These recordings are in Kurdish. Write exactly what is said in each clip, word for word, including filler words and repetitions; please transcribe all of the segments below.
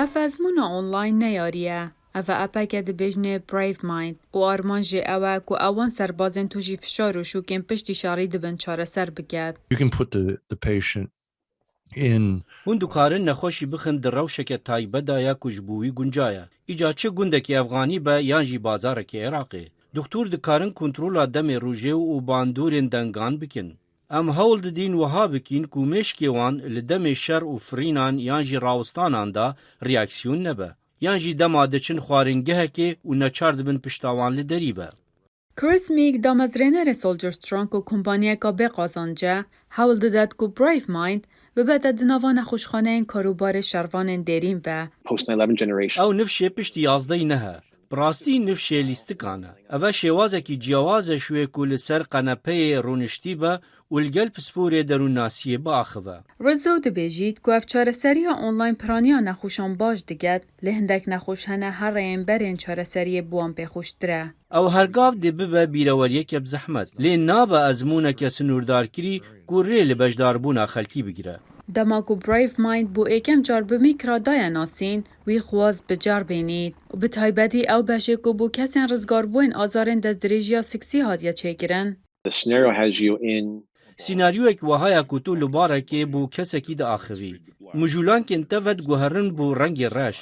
Ev ezmûna online ne yarî ye. Ev e appeke dibêjinê Brave Mind û armanc jê ew e ku ewan serbazên tûjî fişar û şûkên piştî şerî dibin çareser biket. You can put the, the patient in Hûn dikarin nexweşî bixin di rewşeke taybet de ya ku ji bo wî gunca ye. Îca çi gundekî Efxanî be yan jî bazarekî Iraqê. Doktor dikarin kontrola demê rojê û bandorên dengan bikin. Em hewl didîn wiha bikîn ku mêşkê wan li demê şer û firînan yan jî rawistanan de reaksiyon nebe. Yan jî dema diçin xwaringehekê û neçar dibin pişta wan li derî be. Chris Meek, damezrênerê Soldier Strong û kompaniyeka bê qazanc e, hewl didet ku Brave Mind bibete di nava nexweşxaneyên karûbarê şervanên dêrîn ve. Post nine eleven generation. Ew nifşê piştî yazdehî neh e. Bi rastî nifşê lîstikan e. Ev e şêwazekî ciyawaz e ji wê ku li ser qenepeyê rûniştî be û li gel pisporê derûnnasiyê biaxive. Rizzo dibêjît ku ev çareseriya online piraniya nexweşan baş diket, lê hindek nexweş hene her rêyên berên çareseriyê bi wan pê xweştir e. Ew her gav dê bibe bîreweriyeke bi zehmet, lê nabe ezmûneke sinûrdarkirî ku rê li beşdarbûna xelkî bigire. Dema ku Brave Mind bo êkem car bi Meek re daye nasîn, wî xwest bi car bênît û bi taybetî ew beşê ku bo kesên rizgarbûyên azarên destdirêjiya seksî hatiye çêkirin. The scenario has you in Sînaryoyek wiha ye ku tu li barekê bo kesekî diaxivî. Mijûlankên te vediguherin bo rengê reş.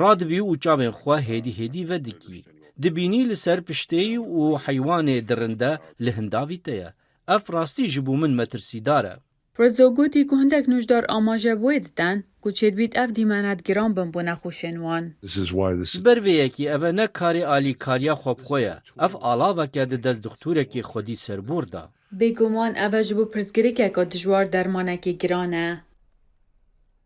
Radibî û çavên xwe hêdî hêdî vedikî. Dibînî li ser piştê yî û heywanê dirinde li hindavî te ye. Ev rastî ji bo min metirsîdar e. Rizzo gotî ku hindek nûjdar amaje bi wê diden ku çêdibît ev dîmenet giran bin bo nexweşên wan. This is why this Ji ber vê yekê ev e ne karê alîkariya xwe bi xwe ye. Ev alavek e di dest dixtorekê xwedî serbor de. Bêguman ev e ji bo pirsgirêkeke dijwar dermanekê giran e.